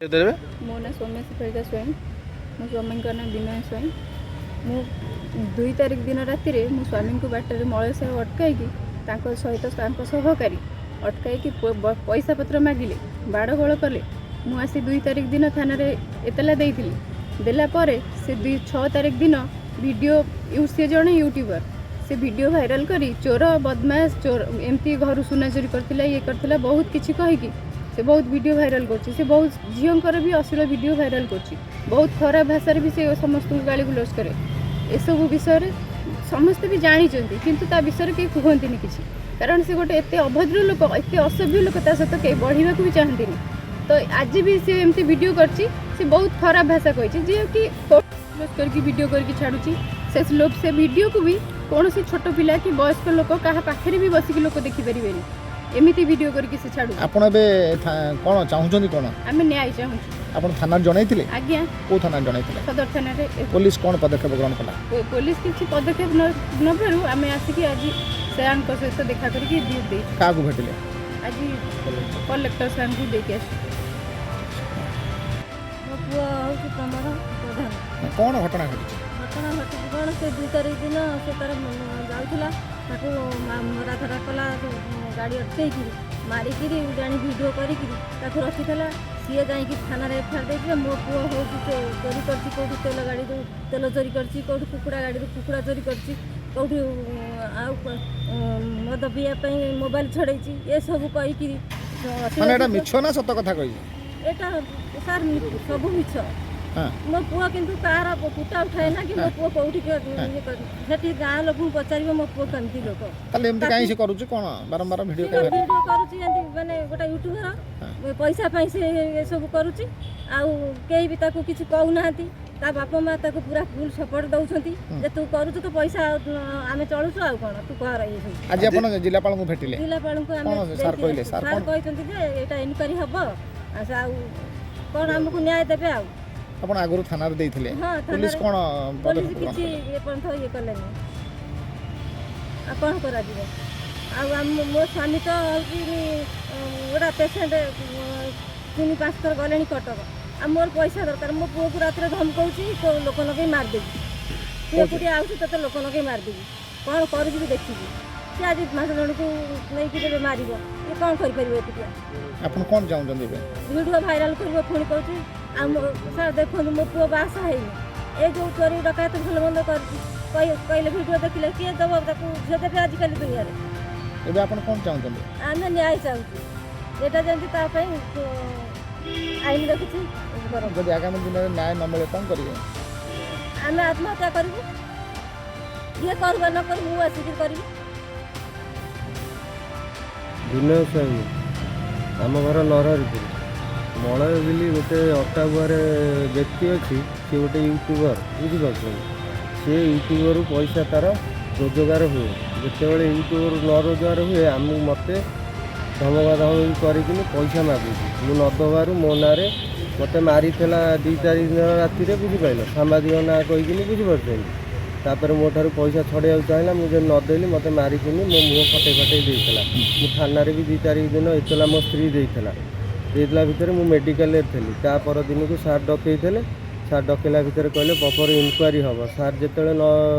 ଦେବେ। ମୋ ନାଁ ସୌମ୍ୟ ଶେଫାଳିକା ସ୍ୱାଇଁ, ମୋ ସ୍ୱାମୀଙ୍କ ନାଁ ବିନୟ ସ୍ୱାଇଁ। ମୁଁ 2 ତାରିଖ ଦିନ ରାତିରେ ମୋ ସ୍ୱାମୀଙ୍କୁ ବାଟରେ ମଳୟ ସାହୁ ଅଟକାଇକି, ତାଙ୍କ ସହିତ ତାଙ୍କ ସହକାରୀ ଅଟକାଇକି ପଇସା ପତ୍ର ମାଗିଲେ, ମାଡ଼ଗୋଳ କଲେ। ମୁଁ ଆସି 2 ତାରିଖ ଦିନ ଥାନାରେ ଏତଲା ଦେଇଥିଲି। ଦେଲା ପରେ ସେ 6 ତାରିଖ ଦିନ ଭିଡ଼ିଓ, ସେ ଜଣେ ୟୁଟ୍ୟୁବର, ସେ ଭିଡ଼ିଓ ଭାଇରାଲ କରି ଚୋର, ବଦମାସ, ଚୋର, ଏମିତି ଘରୁ ସୁନା ଚୋରି କରିଥିଲା, ଇଏ କରିଥିଲା, ବହୁତ କିଛି କହିକି ସେ ବହୁତ ଭିଡ଼ିଓ ଭାଇରାଲ କରୁଛି। ସେ ବହୁତ ଝିଅଙ୍କର ବି ଅଶ୍ଳୀଳ ଭିଡ଼ିଓ ଭାଇରାଲ କରୁଛି। ବହୁତ ଖରାପ ଭାଷାରେ ବି ସେ ସମସ୍ତଙ୍କୁ ଗାଳି ଗୁଲଜ କରେ। ଏସବୁ ବିଷୟରେ ସମସ୍ତେ ବି ଜାଣିଛନ୍ତି, କିନ୍ତୁ ତା ବିଷୟରେ କେହି କୁହନ୍ତିନି କିଛି, କାରଣ ସେ ଗୋଟେ ଏତେ ଅଭଦ୍ର ଲୋକ, ଏତେ ଅସଭ୍ୟ ଲୋକ, ତା ସହିତ କେହି ବଢ଼ିବାକୁ ବି ଚାହାନ୍ତିନି। ତ ଆଜି ବି ସେ ଏମିତି ଭିଡ଼ିଓ କରିଛି। ସେ ବହୁତ ଖରାପ ଭାଷା କହିଛି, ଯିଏକି କରିକି ଭିଡ଼ିଓ କରିକି ଛାଡ଼ୁଛି। ସେ ଲୋକ, ସେ ଭିଡ଼ିଓକୁ ବି କୌଣସି ଛୋଟ ପିଲା କି ବୟସ୍କ ଲୋକ କାହା ପାଖରେ ବି ବସିକି ଲୋକ ଦେଖିପାରିବେନି, ଏମିତି ଭିଡ଼ିଓ କରିକି ସେ ଛାଡ଼ୁଛି। ଆପଣ ଏବେ କ'ଣ ଚାହୁଁଛନ୍ତି କ'ଣ? ଆମେ ନ୍ୟାୟ ଚାହୁଁଛୁ। ଆପଣ ଥାନାରେ ଜଣାଇଥିଲେ? ଆଜ୍ଞା। କେଉଁ ଥାନାରେ ଜଣାଇଥିଲେ? ସଦର ଥାନାରେ। ପୋଲିସ କ'ଣ ପଦକ୍ଷେପ ଗ୍ରହଣ କଲା? ପୋଲିସ କିଛି ପଦକ୍ଷେପ ନେବାରୁ ଆମେ ଆସିକି ଆଜି ସାର୍ଙ୍କ ସହିତ ଦେଖା କରିକି ଦେଇଛୁ। କାହାକୁ ଭେଟିଲେ? ଆଜି କଲେକ୍ଟର ସାର୍ଙ୍କୁ ଦେଇକି ଆସିଛୁ। ମୋ ପୁଅ ହେଉଛି ପ୍ରମୋଦ ପ୍ରଧାନ। କ'ଣ ଘଟଣା ଘଟିଛି? ଘଟଣା ଘଟିଛି କ'ଣ, ସେ 2 ତାରିଖ ଦିନ ସେ ତାର ଯାଉଥିଲା, ତାକୁ ମରାଧରା କଲା, ଗାଡ଼ି ଅଟକେଇକିରି ମାରିକିରି ଜାଣି ଭିଡ଼ିଓ କରିକିରି ତାକୁ ରଖିଥିଲା। ସିଏ ଯାଇକି ଥାନାରେ ଏଫଆଇଆର ଦେଇଥିଲେ, ମୋ ପୁଅ ହେଉଛି ଚୋରି କରିଛି, କେଉଁଠି ତେଲ ଗାଡ଼ିରୁ ତେଲ ଚୋରି କରିଛି, କେଉଁଠି କୁକୁଡ଼ା ଗାଡ଼ିରୁ କୁକୁଡ଼ା ଚୋରି କରିଛି, କେଉଁଠି ଆଉ ମଦ ପିଇବା ପାଇଁ ମୋବାଇଲ ଛଡ଼େଇଛି, ଏସବୁ କହିକିରି। ମାନେ ଏଇଟା ମିଛ ନା ସତ କଥା କହିଛି? ଏଇଟା ସାର୍ ସବୁ ମିଛ। ମୋ ପୁଅ କିନ୍ତୁ କାହାର କୁଟା ଉଠାଏ ନା କି ମୋ ପୁଅ କୋଉଠି ଇଏ ସେଠି ଗାଁ ଲୋକଙ୍କୁ ପଚାରିବ ମୋ ପୁଅ କେମିତି ଲୋକ। ତାହେଲେ ଏମିତି କାହିଁ ସେ କରୁଛି କ'ଣ, ବାରମ୍ବାର ଭିଡ଼ିଓ ସେ କାହିଁ? ଭିଡ଼ିଓ କରୁଛି ଏମିତି, ମାନେ ଗୋଟେ ୟୁଟ୍ୟୁବର, ପଇସା ପାଇଁ ସେ ଏସବୁ କରୁଛି। ଆଉ କେହି ବି ତାକୁ କିଛି କହୁନାହାନ୍ତି। ତା ବାପା ମା ତାକୁ ପୁରା ଫୁଲ୍ ସପୋର୍ଟ ଦଉଛନ୍ତି ଯେ ତୁ କରୁଛୁ ତ ପଇସା, ଆମେ ଚଳୁଛୁ, ଆଉ କ'ଣ, ତୁ କର ଏସବୁ। ଆଜି ଆପଣ ଜିଲ୍ଲାପାଳଙ୍କୁ ଭେଟିଲେ? ଜିଲ୍ଲାପାଳଙ୍କୁ ଆମେ କ'ଣ ସାର୍ ଦେଇକି କହିଲେ? ଆସିଛୁ। ସାର୍ ସାର୍ କ'ଣ? କହିଛନ୍ତି ଯେ ଏଇଟା ଇନକ୍ୱାରି ହବ, ଆଉ ସେ ଆଉ କ'ଣ ଆମକୁ ନ୍ୟାୟ ଦେବେ ଆଉ। ଆପଣ ଆଗରୁ ଥାନାରେ ଦେଇଥିଲେ? ହଁ। ପୋଲିସ ଥାନାରେ। କ'ଣ ପୋଲିସ ପଦକ୍ଷେପ ଗ୍ରହଣ କିଛି କଲା? ଏପର୍ଯ୍ୟନ୍ତ ଇଏ କଲେନି। ଆଉ କ'ଣ କରାଯିବ? ଆଉ ଆମ ମୋ ସ୍ୱାମୀ ତ ହେଉଛି ଗୋଟେ ପେସେଣ୍ଟ, 3-5 ଥର ଗଲେଣି କଟକ। ଆଉ ମୋର ପଇସା ଦରକାର। ମୋ ପୁଅକୁ ରାତିରେ ଧମକଉଛି, କୋଉ ଲୋକ ଲଗେଇ ମାରିଦେବି, ତୁ ଏକୁଟିଆ ଆଉଛୁ, ତୋତେ ଲୋକ ଲଗେଇ ମାରିଦେବି, କ'ଣ କରୁଛୁ ବି ଦେଖିବି। ସେ ଆଜି ମାସ ଜଣକୁ ନେଇକି ଦେବେ ମାରିବ, ଇଏ କ'ଣ କରିପାରିବ ଏକୁଟିଆ? ଆପଣ କ'ଣ ଚାହୁଁଛନ୍ତି ଏବେ? ଭିଡ଼ିଓ ଭାଇରାଲ କରିବ ପୁଣି କହୁଛି। ଆଉ ସାର୍ ଦେଖନ୍ତୁ, ମୋ ପୁଅ ବାହାସାହା ହେଇନି, ଏ ଯେଉଁ ଚୋରି ଡକାୟତ ଭଲ ମନ୍ଦ କରୁଛି କହିଲେ ଭିଡ଼ିଓ ଦେଖିଲେ କିଏ ଦେବ ତାକୁ ଝିଅ ଦେବେ ଆଜିକାଲି ଦୁନିଆରେ? ଏବେ ଆପଣ କ'ଣ ଚାହୁଁଛନ୍ତି? ଆମେ ନ୍ୟାୟ ଚାହୁଁଛୁ। ଏଇଟା ଯେମିତି ତା ପାଇଁ ଆଇନର କିଛି କରନ୍ତୁ। ଯଦି ଆଗାମୀ ଦିନରେ ନ୍ୟାୟ ନ ମିଳେ କ'ଣ କରିବେ? ଆମେ ଆତ୍ମହତ୍ୟା କରିବୁ। ଯିଏ କରୁ ବା ନ କରୁ, ମୁଁ ଆସିକି କରିବି। ବିନୟ ସ୍ୱାଇଁ, ଆମ ଘର ନରହରିପୁର। ମଳୟ ବୋଲି ଗୋଟେ ଅଟାବୁଆରେ ବ୍ୟକ୍ତି ଅଛି, ସିଏ ଗୋଟେ ୟୁଟ୍ୟୁବର, ବୁଝିପାରୁଛନ୍ତି? ସିଏ ୟୁଟ୍ୟୁବରୁ ପଇସା ତା'ର ରୋଜଗାର ହୁଏ। ଯେତେବେଳେ ୟୁଟ୍ୟୁବରୁ ନ ରୋଜଗାର ହୁଏ, ଆମକୁ ମୋତେ ଧମକା ଧମକି କରିକିନି ପଇସା ମାଗୁଛି। ମୁଁ ନ ଦେବାରୁ ମୋ ନାଁରେ ମୋତେ ମାରିଥିଲା 2 ତାରିଖ ଦିନ ରାତିରେ, ବୁଝିପାରିଲ? ସାମ୍ବାଦିକ ନାଁ କହିକିନି, ବୁଝିପାରୁଛନ୍ତି? ତାପରେ ମୋ ଠାରୁ ପଇସା ଛଡ଼େଇବାକୁ ଚାହିଁଲା। ମୁଁ ଯଦି ନଦେଲି, ମୋତେ ମାରିକିନି ମୋ ମୁହଁ ଫଟେଇ ଫଟେଇ ଦେଇଥିଲା। ମୁଁ ଥାନାରେ ବି 2 ତାରିଖ ଦିନ ଏତଲା ମୋ ସ୍ତ୍ରୀ ଦେଇଥିଲା। ଦେଇଥିଲା ଭିତରେ ମୁଁ ମେଡ଼ିକାଲରେ ଥିଲି। ତା ପରଦିନକୁ ସାର୍ ଡକେଇଥିଲେ। ସାର୍ ଡକେଇଲା ଭିତରେ କହିଲେ ପ୍ରପର୍ ଇନକ୍ୱାରି ହେବ। ସାର୍ ଯେତେବେଳେ ନ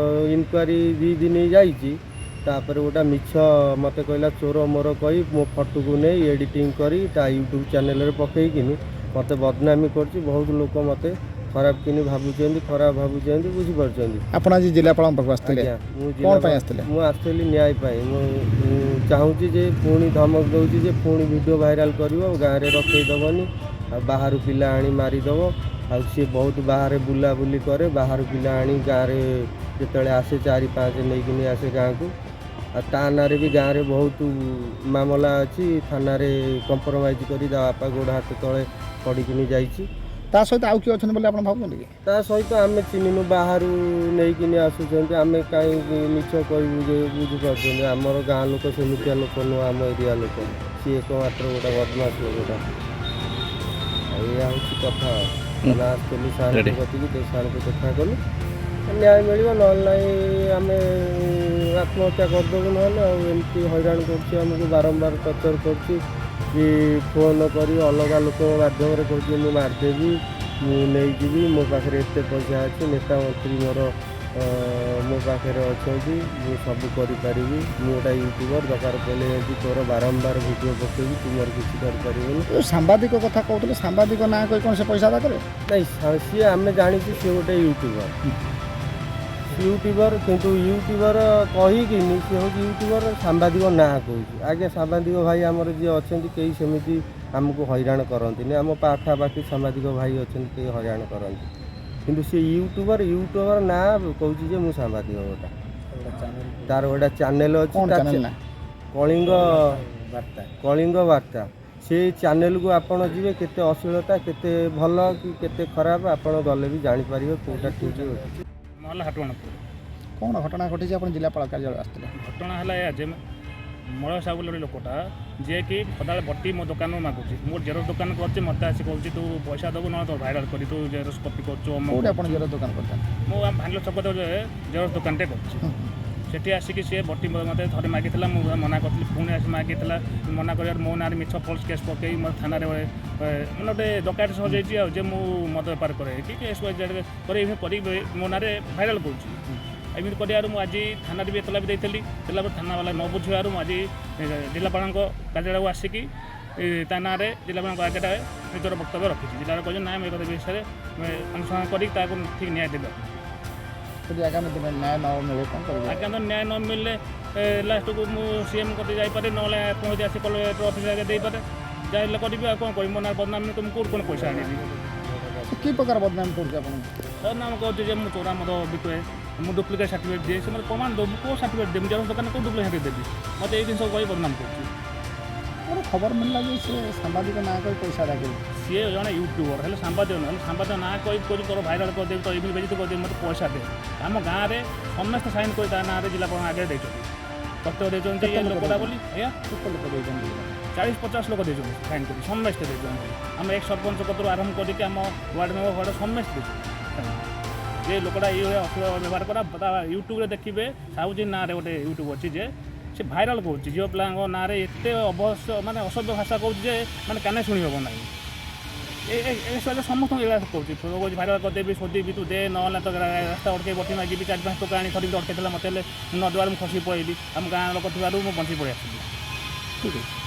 ଇନକ୍ୱାରି 2 ଦିନ ଯାଇଛି, ତାପରେ ଗୋଟେ ମିଛ ମୋତେ କହିଲା ଚୋର ମୋର କହି ମୋ ଫଟୋକୁ ନେଇ ଏଡ଼ିଟିଂ କରି ତା ୟୁଟ୍ୟୁବ୍ ଚ୍ୟାନେଲରେ ପକେଇକିନି ମୋତେ ବଦନାମୀ କରୁଛି। ବହୁତ ଲୋକ ମୋତେ ଖରାପ କିନି ଭାବୁଛନ୍ତି, ଖରାପ ଭାବୁଛନ୍ତି, ବୁଝିପାରୁଛନ୍ତି? ଆପଣ ଆଜି ଜିଲ୍ଲାପାଳଙ୍କ ପାଖକୁ ଆସିଥିଲେ? ଆଜ୍ଞା, ମୁଁ କ'ଣ ଜିଲ୍ଲାପାଳ- ପାଇଁ ଆସିଥିଲେ? ମୁଁ ଆସିଥିଲି ନ୍ୟାୟ ପାଇଁ। ମୁଁ ଚାହୁଁଛି ଯେ ପୁଣି ଧମକ ଦେଉଛି ଯେ ପୁଣି ଭିଡ଼ିଓ ଭାଇରାଲ କରିବ, ଗାଁରେ ରଖେଇ ଦେବନି, ଆଉ ବାହାରୁ ପିଲା ଆଣି ମାରିଦେବ। ଆଉ ସିଏ ବହୁତ ବାହାରେ ବୁଲାବୁଲି କରେ, ବାହାରୁ ପିଲା ଆଣି ଗାଁରେ ଯେତେବେଳେ ଆସେ 4-5 ନେଇକିନି ଆସେ ଗାଁକୁ। ଆଉ ତା ନାଁରେ ବି ଗାଁରେ ବହୁତ ମାମଲା ଅଛି। ଥାନାରେ କମ୍ପ୍ରମାଇଜ୍ କରି ତା ବାପା ଗୋଡ଼ ହାତ ତଳେ ପଡ଼ିକିନି ଯାଇଛି। ତା ସହିତ ଆଉ କିଏ ଅଛନ୍ତି ବୋଲି ଆପଣ ଭାବୁଛନ୍ତି କି? ତା ସହିତ ଆମେ ଚିହ୍ନିନୁ, ବାହାରୁ ନେଇକିନି ଆସୁଛନ୍ତି। ଆମେ କାହିଁକି ମିଛ କହିବୁ ଯେ, ବୁଝିପାରୁଛନ୍ତି? ଆମର ଗାଁ ଲୋକ ସେମିତିଆ ଲୋକ ନୁହଁ, ଆମ ଏରିଆ ଲୋକ। ସିଏ ଏକମାତ୍ର ଗୋଟେ ବଦମାସ ଲୋକଟା। ଆଉ ଏଇଆ ହେଉଛି କଥା। ଆଉ ଆମେ ଆସିଥିଲୁ ସାର୍ଙ୍କ କତିକି, ସାର୍ଙ୍କୁ ଦେଖା କଲୁ। ନ୍ୟାୟ ମିଳିବ, ନହେଲେ ନାହିଁ ଆମେ ଆତ୍ମହତ୍ୟା କରିଦେବୁ ନହେଲେ। ଆଉ ଏମିତି ହଇରାଣ କରୁଛି ଆମକୁ, ବାରମ୍ବାର ଟର୍ଚର କରୁଛି। କି ଫୋନ୍ କରି ଅଲଗା ଲୋକଙ୍କ ମାଧ୍ୟମରେ କହୁଛି ମୁଁ ମାରିଦେବି, ମୁଁ ନେଇଯିବି, ମୋ ପାଖରେ ଏତେ ପଇସା ଅଛି, ନେତା ମନ୍ତ୍ରୀ ମୋର ମୋ ପାଖରେ ଅଛନ୍ତି, ମୁଁ ସବୁ କରିପାରିବି, ମୁଁ ଗୋଟେ ୟୁଟ୍ୟୁବର, ଦରକାର ପଡ଼ିଲେ ଏମିତି ତୋର ବାରମ୍ବାର ଭିଡ଼ିଓ ପକେଇବି, ତୁ ମୋର କିଛି କରିପାରିବୁନି। ଯୋଉ ସାମ୍ବାଦିକ କଥା କହୁଥିଲେ, ସାମ୍ବାଦିକ ନାଁ କହି କ'ଣ ସେ ପଇସା ଆଦାୟ କରେ? ନାଇଁ, ସିଏ ଆମେ ଜାଣିଛୁ ସିଏ ଗୋଟେ ୟୁଟ୍ୟୁବର, ୟୁଟ୍ୟୁବର କିନ୍ତୁ ୟୁଟ୍ୟୁବର କହିକିନି ସିଏ ହେଉଛି ୟୁଟ୍ୟୁବର, ସାମ୍ବାଦିକ ନାଁ କହୁଛି। ଆଜ୍ଞା, ସାମ୍ବାଦିକ ଭାଇ ଆମର ଯିଏ ଅଛନ୍ତି କେହି ସେମିତି ଆମକୁ ହଇରାଣ କରନ୍ତିନି। ଆମ ପାଖାପାଖି ସାମ୍ବାଦିକ ଭାଇ ଅଛନ୍ତି, କେହି ହଇରାଣ କରନ୍ତି, କିନ୍ତୁ ସିଏ ୟୁଟ୍ୟୁବର, ୟୁଟ୍ୟୁବର ନାଁ କହୁଛି ଯେ ମୁଁ ସାମ୍ବାଦିକ। ଗୋଟା ତାର ଗୋଟେ ଚ୍ୟାନେଲ୍ ଅଛି। କ'ଣ ତା ଚ୍ୟାନେଲ୍ ନା? କଳିଙ୍ଗ କଳିଙ୍ଗ ବାର୍ତ୍ତା। ସେ ଚ୍ୟାନେଲକୁ ଆପଣ ଯିବେ, କେତେ ଅଶ୍ଳୀଳତା, କେତେ ଭଲ କି କେତେ ଖରାପ, ଆପଣ ଗଲେ ବି ଜାଣିପାରିବେ କେଉଁଟା ଠିକ୍ ଅଛି। ମହଲା ହାଟୁଆଣପୁର। କ'ଣ ଘଟଣା ଘଟିଛି, ଆପଣ ଜିଲ୍ଲାପାଳ କାର୍ଯ୍ୟାଳୟ ଆସିଥିଲେ? ଘଟଣା ହେଲା ଏହା ଯେ ମଳୟ ସାହୁ ବୋଲି ଗୋଟେ ଲୋକଟା, ଯିଏକି ସଦାବେଳେ ବଟି ମୋ ଦୋକାନରୁ ମାଗୁଛି। ମୁଁ ଜେରକ୍ସ ଦୋକାନ କରୁଛି। ମୋତେ ଆସି କହୁଛି, ତୁ ପଇସା ଦେବୁ, ନହେଲେ ତୋ ଭାଇରାଲ୍ କରି, ତୁ ଜେରକ୍ସ କପି କରୁଛୁ, ଅମକ। କୋଉଠି ଆପଣ ଜେରକ୍ସ ଦୋକାନ କରିଛନ୍ତି? ମୁଁ ଆମ ଭାଙ୍ଗିଲ ଛକ ଜେରକ୍ସ ଦୋକାନଟେ କରୁଛି। ସେଠି ଆସିକି ସିଏ ବଟି ମୋତେ ଥରେ ମାଗିଥିଲା, ମୁଁ ମନା କରିଥିଲି। ପୁଣି ଆସି ମାଗିଥିଲା, ମନା କରିବାରୁ ମୋ ନାଁରେ ମିଛ ଫଲ୍ସ କେସ୍ ପକେଇ ମୋ ଥାନାରେ ମାନେ ଗୋଟେ ଡକାୟତ ସଜେଇଛି ଆଉ ଯେ ମୁଁ ମଦ ବେପାର କରେ କି କେସ୍ କରି ଏମିତି କରି ମୋ ନାଁରେ ଭାଇରାଲ୍ କରୁଛି। ଏମିତି କରିବାରୁ ମୁଁ ଆଜି ଥାନାରେ ବି ଏତଲା ବି ଦେଇଥିଲି। ଦେଲା ପରେ ଥାନାବାଲା ନ ବୁଝିବାରୁ ମୁଁ ଆଜି ଜିଲ୍ଲାପାଳଙ୍କ କାର୍ଯ୍ୟାଳୟକୁ ଆସିକି ତା ନାଁରେ ଜିଲ୍ଲାପାଳଙ୍କ ଆଗରେ ନିଜର ବକ୍ତବ୍ୟ ରଖିଛି। ଜିଲ୍ଲାପାଳ କହିଛନ୍ତି, ନାଇଁ, ମୁଁ ଏ କଥା ବିଷୟରେ ଅନୁସନ୍ଧାନ କରିକି ତାକୁ ଠିକ୍ ନ୍ୟାୟ ଦେବେ। ଯଦି ଆଗାମୀ ଦିନରେ ନ୍ୟାୟ ନ ମିଳେ କ'ଣ କରିବେ? ଆଜ୍ଞା, ତ ନ୍ୟାୟ ନ ମିଳିଲେ ଲାଷ୍ଟକୁ ମୁଁ ସିଏମ୍ କତି ଯାଇପାରେ, ନହେଲେ ପୁଣି ଆସି କଲେକ୍ଟର ଅଫିସ୍ ଆଗେ ଦେଇପାରେ। ଯାହା ହେଲେ କରିବି, ଆଉ କ'ଣ କରିବି? ମୋ ନାଁ ବଦନାମ, ତ ମୁଁ କେଉଁଠୁ କ'ଣ ପଇସା ଆଣିବି? ସେ କି ପ୍ରକାର ବଦନାମ କରୁଛି ଆପଣଙ୍କୁ? ବଦନାମ କହୁଛି ଯେ ମୁଁ ଚୋରା ମଦ ବିକେ, ମୁଁ ଡୁପ୍ଲିକେଟ୍ ସାର୍ଟିଫିକେଟ୍ ଦିଏ। ସେ ମୋତେ ପ୍ରମାଣ ଦେଉ, ମୁଁ କେଉଁ ସାର୍ଟିଫିକେଟ୍ ଦେବି? ଜେରକ୍ସ ଦୋକାନରେ କେଉଁ ଡୁପ୍ଲିକେଟ୍ ସାର୍ଟିଫିକେଟ୍ ଦେବି? ମୋତେ ଏଇ ଜିନିଷ କହି ବଦନାମ କରୁଛି। ଗୋଟେ ଖବର ମିଳିଲା ଯେ ସେ ସାମ୍ବାଦିକ ନାଁ କହି ପଇସା ଆଦାୟ କରୁଛି। ସିଏ ଜଣେ ୟୁଟ୍ୟୁବର, ହେଲେ ସାମ୍ବାଦିକ ନୁହେଁ। ହେଲେ ସାମ୍ବାଦିକ ନାଁ କହି କହୁଛି, ତୋର ଭାଇରାଲ୍ କରିଦେବି, ତ ଏମିତି ବେଜିତ କରିଦେବି, ମୋତେ ପଇସା ଦେ। ଆମ ଗାଁରେ ସମସ୍ତେ ସାଇନ୍ କରି ତା ନାଁରେ ଜିଲ୍ଲାପାଳଙ୍କ ଆଗରେ ଦେଇଛନ୍ତି, ତଥ୍ୟ ଦେଇଛନ୍ତି କେତେ ଏ ଲୋକ ଲୋକଟା ବୋଲି। ଆଜ୍ଞା? କେତେ ଲୋକ ଦେଇଛନ୍ତି? 40-50 ଲୋକ ଦେଇଛନ୍ତି ସାଇନ୍ କରି, ସମସ୍ତେ ଦେଇଛନ୍ତି। ଆମ ଏକ୍ସ ସରପଞ୍ଚ କତରୁ ଆରମ୍ଭ କରିକି ଆମ ୱାର୍ଡ଼ ମେମ୍ବର ୱାର୍ଡ଼ ସମସ୍ତେ ଦେଇଛନ୍ତି sign। ଯେ ଲୋକଟା ଏଇଭଳିଆ ଅଶ୍ଳୀଳ ବ୍ୟବହାର କରା, ତା ୟୁଟ୍ୟୁବରେ ଦେଖିବେ, ସାହୁଜୀ ନାଁରେ ଗୋଟେ ୟୁଟ୍ୟୁବ୍ ଅଛି ଯେ ସେ ଭାଇରାଲ୍ କରୁଛି। ଝିଅ ପିଲାଙ୍କ ନାଁରେ ଏତେ ଅବଶ୍ୟ ମାନେ ଅସଭ୍ୟ ଭାଷା କହୁଛି ଯେ ମାନେ କାନେ ଶୁଣି ହେବ ନାହିଁ। ଏ ଏ ସହିତ ସମସ୍ତଙ୍କୁ ଏଇଭଳିଆ କହୁଛି, କହୁଛି ଭାଇରାଲ୍ କରିଦେବି, ଶୋଧିବି, ତୁ ଦେ, ନହେଲେ ତ ରାସ୍ତା ଅଟକେଇ ବଟି ମାଗିବି। 4-5 ଟଙ୍କା ଆଣି ଥରେ ବି ଅଟକେଇଥିଲା ମୋତେ, ହେଲେ ନ ଦେବାରୁ ମୁଁ ଖସି ପଳେଇଲି। ଆମ ଗାଁ ଲୋକ ଥିବାରୁ ମୁଁ ବଞ୍ଚି ପଳେଇ ଆସିଲି। ଠିକ୍ ଅଛି।